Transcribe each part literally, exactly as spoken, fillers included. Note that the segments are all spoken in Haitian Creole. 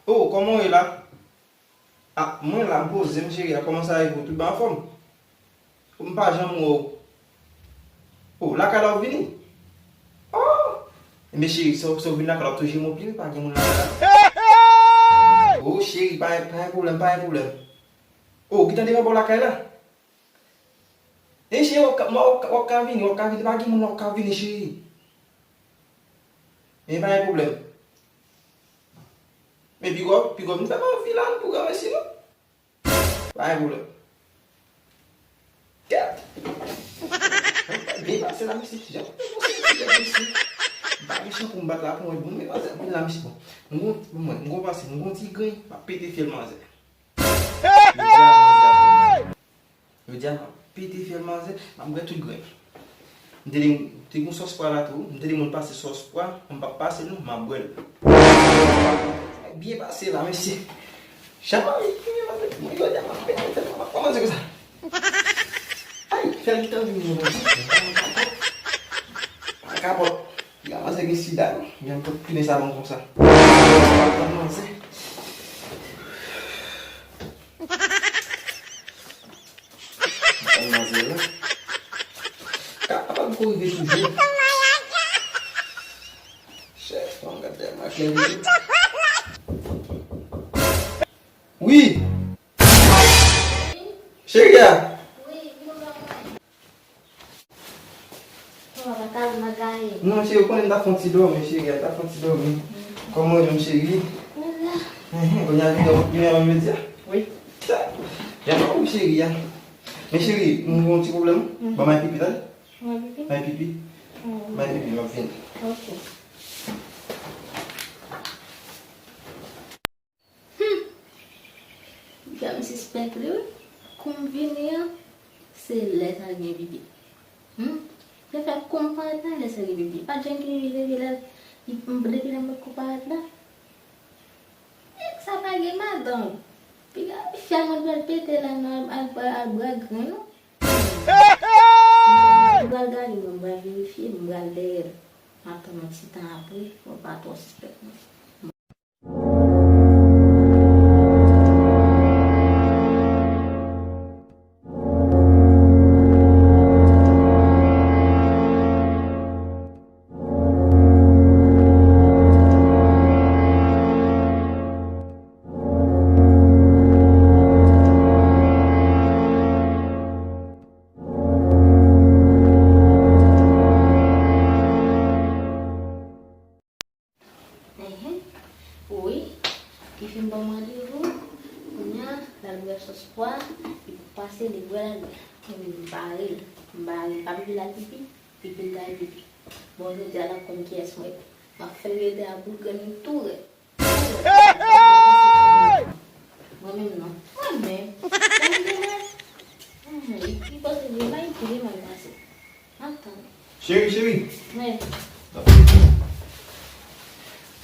Oh, kòman w ye la? Ah, mwen la, m poze m, cheri a. Kòman sa ye pou tout bagay anfòm? M pa janm wè w. Oh, lakay la w vini? Oh! Ebyen, cheri, si w, si w vin lakay la, w ap tou jere m pi, wi, pa gen moun lakay la. Oh, cheri, pa, pa gen pwoblèm, pa gen pwoblèm. Oh, gentan devan bò lakay la. E cheri, w ap ka, w ap ka, w ap ka vini, w ap ka vini, pa gen moun, w ap ka vini, cheri. Men pa gen pwoblèm. Men piga w, piga w vin fè m anvi la, pou granmesi nou. Pa gen pwoblèm. Gad! Byen pase la, mesye. Jan, mesye. M pa gen chanpou m bat la pou mwen. Bon, men manzè vin la, mesye. Bon, m gon, bon, mwen, m gon pase, m gon ti grenn, m ap pete fyèl manzè. Jodi a, manzè ap pran. Jodi a, m ap pete fyèl manzè, m ap bwè tout grenn. M te di, te gon sòs pwa la tou, m te di moun pase sòs pwa, m p ap pase l non, m ap bwè l. Byen pase la, mesye. Jan manzè, mwen jodi a, m ap pete fyèl, m ap kòmanse konsa. Ay, fyèl ki t anvi mwen konsa. Pa kapòt. Piga manzè gen sida, non. Gen tout pine sa bon konsa. Manzè. Manzè la. Ka, apa m ko rive toujou. Chèf, mwen gade ma klè. Wi. Cheri a. Wi, vin wè mwen. Papa, pa ta vin gaye. Non, cheri, ou konnen m ta fè yon ti dòmi, cheri, m ta fè yon ti dòmi. Kòman ou ye, cheri? Mwen la. Enhen, kounye a vin dòmi, vin dòmi jodi a? Wi. Sa, jan ou cheri a. Men cheri, m gen yon ti pwoblèm. Ban m al pipi, tande? Ou al pipi? M al pipi. M al pipi, m ap vini. Ok. Hmm. Piga m sispèk li, wi. Kou m vini an, se lè sa gen pipi. Hmm. Se fè kou m parèt la, lè sa gen pipi. Pa t janm gen leve lè, depi lè m pot ko parèt la. Èk sa pa gen madanm. Piga fi a mwen pral pete la nan al, al, al bwè grenn, non. M pral gade, mwen, m pral verifye, m pral dèyè l. M ap tann yon ti tan apre, mwen pa twò sispèk, non. Enhen. Wi. Li fin ban m randevou. Kounye a, l al bwè sòs pwa, li pase, li bwè l al bwè. Mwen menm, m bare l. M bare l. Pa pipi l al pipi, pipi l ta al pipi. Bon, jodi a, l ap konn kiyès mwen ye. M ap fè l rete a bout grenn li tou rèd. Mwen menm non. Mwen menm. Mwen menm. Hmm, li, li pase, li mal, li mal pase. M ap tann. Cheri, cheri. Wi.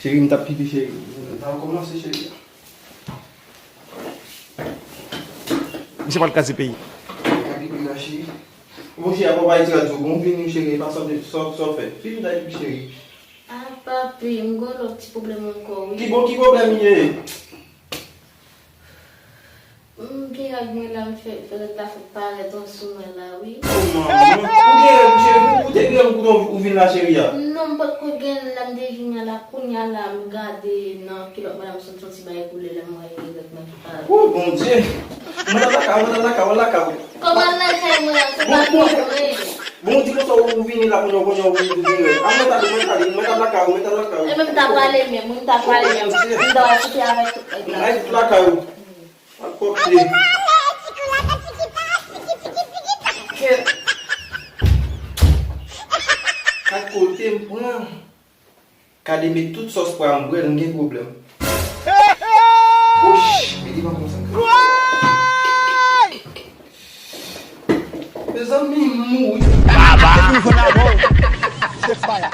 Cheri, m t ap pipi, cheri. N a kòmanse, cheri. Misye pral kraze peyi. Ka pipi la, cheri. Bon, cheri, apa w pa di radyo? Bon, vini, cheri, pa sòt, sòt, sòt fè. Pipi ta pipi, cheri. Ah, papi, m gon lòt ti pwoblèm ankò, wi. Ki bon, ki pwoblèm ye? M gen règ mwen la, m fè, fè règ la fèk parèt ansou mwen la, wi. Oh, manman. Ou gen règ, cheri, ou, ou te gen règ ou, ou vin la, cheri a? Non, m potko gen la, m te vin la, kounye a la, m gade nan kilòt mwen la, m santi yon ti bagay koule la, m wè règ mwen ki parèt. Oh, Bondye. Mwen nan lakay, mwen nan lakay, mwen lakay. Kòman lakay mwen an? Se pa bon, bon, mwen. Bon, di konsa ou vini la kounye a, kounye a ou vini vini. A mwen ta, mwen ta, mwen ta lakay, mwen ta lakay. E mwen ta pale menm, mwen ta pale menm. M ta okipe avèk tout nèg la. Ay, tout lakay ou. Ak kòpte. Kèt. Ak kote m pran. Kade met tout sòs pwa m bwè l, m gen pwoblèm. Wouch! Mete pa konsa. Mezanmi, m mouri. Baba! Se faya.